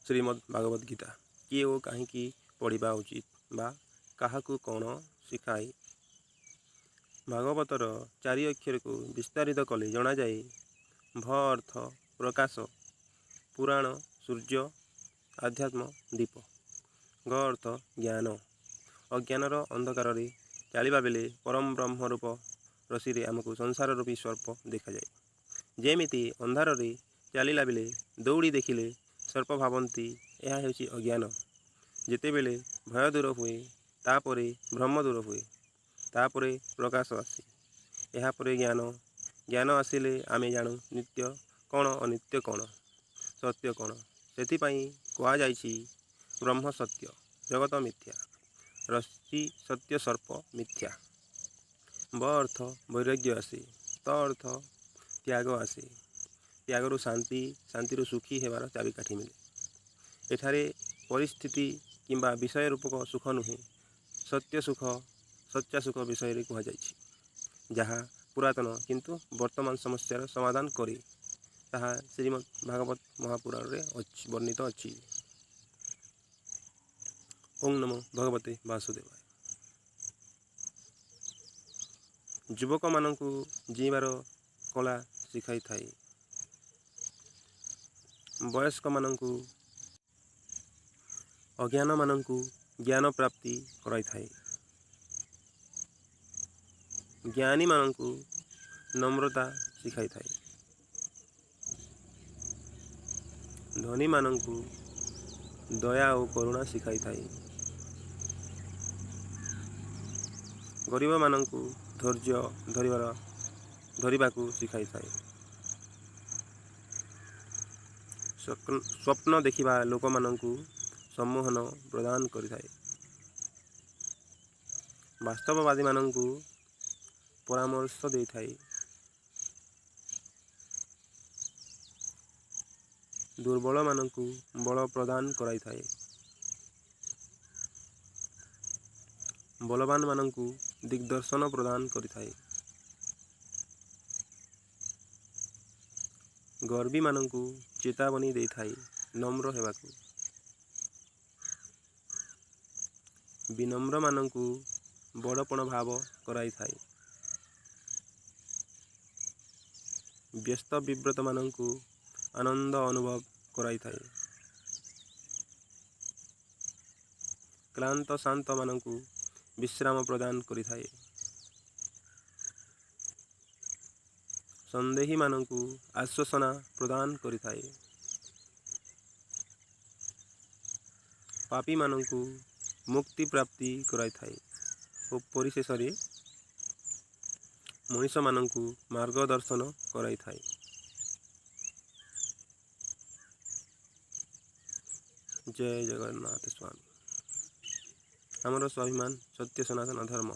ଶ୍ରୀମଦ୍ ଭାଗବତ ଗୀତା କିଏ ଓ କାହିଁକି ପଢ଼ିବା ଉଚିତ ବା କାହାକୁ କ'ଣ ଶିଖାଏ? ଭାଗବତର ଚାରି ଅକ୍ଷରକୁ ବିସ୍ତାରିତ କଲେ ଜଣାଯାଏ, ଭ ଅର୍ଥ ପ୍ରକାଶ, ପୁରାଣ ସୂର୍ଯ୍ୟ, ଆଧ୍ୟାତ୍ମ ଦୀପ। ଗ ଅର୍ଥ ଜ୍ଞାନ। ଅଜ୍ଞାନର ଅନ୍ଧକାରରେ ଚାଲିବା ବେଳେ ପରମ ବ୍ରହ୍ମ ରୂପ ରଶିରେ ଆମକୁ ସଂସାର ରୂପୀ ସର୍ପ ଦେଖାଯାଏ। ଯେମିତି ଅନ୍ଧାରରେ ଚାଲିଲା ବେଳେ ଦଉଡ଼ି ଦେଖିଲେ ସର୍ପ ଭାବନ୍ତି, ଏହା ହେଉଛି ଅଜ୍ଞାନ। ଯେତେବେଳେ ଭୟ ଦୂର ହୁଏ, ତାପରେ ଭ୍ରମ ଦୂର ହୁଏ, ତାପରେ ପ୍ରକାଶ ଆସେ। ଏହାପରେ ଜ୍ଞାନ। ଜ୍ଞାନ ଆସିଲେ ଆମେ ଜାଣୁ ନିତ୍ୟ କ'ଣ, ଅନିତ୍ୟ କ'ଣ, ସତ୍ୟ କ'ଣ। ସେଥିପାଇଁ କୁହାଯାଇଛି, ବ୍ରହ୍ମ ସତ୍ୟ, ଜଗତ ମିଥ୍ୟା, ରସି ସତ୍ୟ, ସର୍ପ ମିଥ୍ୟା। ବ ଅର୍ଥ ବୈରାଗ୍ୟ ଆସେ। ତ ଅର୍ଥ ତ୍ୟାଗ ଆସେ। ତ୍ୟାଗରୁ ଶାନ୍ତି, ଶାନ୍ତିରୁ ସୁଖୀ ହେବାର ଚାବିକାଠି ମିଳେ। ଏଠାରେ ପରିସ୍ଥିତି କିମ୍ବା ବିଷୟ ରୂପକ ସୁଖ ନୁହେଁ, ସତ୍ୟ ସୁଖ, ସଚ୍ଚା ସୁଖ ବିଷୟରେ କୁହାଯାଇଛି, ଯାହା ପୁରାତନ କିନ୍ତୁ ବର୍ତ୍ତମାନ ସମସ୍ୟାର ସମାଧାନ କରେ, ତାହା ଶ୍ରୀମଦ୍ ଭାଗବତ ମହାପୁରାଣରେ ଅଛି, ବର୍ଣ୍ଣିତ ଅଛି। ଓଁ ନମୋ ଭଗବତେ ବାସୁଦେବାୟ। ଯୁବକମାନଙ୍କୁ ଜୀଇଁବାର କଳା ଶିଖାଇଥାଏ। ବୟସ୍କମାନଙ୍କୁ, ଅଜ୍ଞାନମାନଙ୍କୁ ଜ୍ଞାନ ପ୍ରାପ୍ତି କରାଇଥାଏ। ଜ୍ଞାନୀମାନଙ୍କୁ ନମ୍ରତା ଶିଖାଇଥାଏ। ଧନୀମାନଙ୍କୁ ଦୟା ଓ କରୁଣା ଶିଖାଇଥାଏ। ଗରିବମାନଙ୍କୁ ଧୈର୍ଯ୍ୟ ଧରିବାକୁ ଶିଖାଇଥାଏ। ସ୍ୱପ୍ନ ଦେଖିବା ଲୋକମାନଙ୍କୁ ସମ୍ମୋହନ ପ୍ରଦାନ କରିଥାଏ। ବାସ୍ତବବାଦୀମାନଙ୍କୁ ପରାମର୍ଶ ଦେଇଥାଏ। ଦୁର୍ବଳମାନଙ୍କୁ ବଳ ପ୍ରଦାନ କରାଇଥାଏ। ବଳବାନମାନଙ୍କୁ ଦିଗ୍ଦର୍ଶନ ପ୍ରଦାନ କରିଥାଏ। ଗର୍ବୀମାନଙ୍କୁ ଚେତାବନୀ ଦେଇଥାଏ ନମ୍ର ହେବାକୁ। ବିନମ୍ରମାନଙ୍କୁ ବଡ଼ପଣ ଭାବ କରାଇଥାଏ। ବ୍ୟସ୍ତ ବିବ୍ରତମାନଙ୍କୁ ଆନନ୍ଦ ଅନୁଭବ କରାଇଥାଏ। କ୍ଳାନ୍ତ ଶାନ୍ତମାନଙ୍କୁ ବିଶ୍ରାମ ପ୍ରଦାନ କରିଥାଏ। ସନ୍ଦେହୀମାନଙ୍କୁ ଆଶ୍ୱାସନା ପ୍ରଦାନ କରିଥାଏ। ପାପୀମାନଙ୍କୁ ମୁକ୍ତି ପ୍ରାପ୍ତି କରାଇଥାଏ ଓ ପରିଶେଷରେ ମଣିଷମାନଙ୍କୁ ମାର୍ଗଦର୍ଶନ କରାଇଥାଏ। ଜୟ ଜଗନ୍ନାଥ ସ୍ୱାମୀ। ଆମର ସ୍ୱାଭିମାନ, ସତ୍ୟ, ସନାତନ ଧର୍ମ।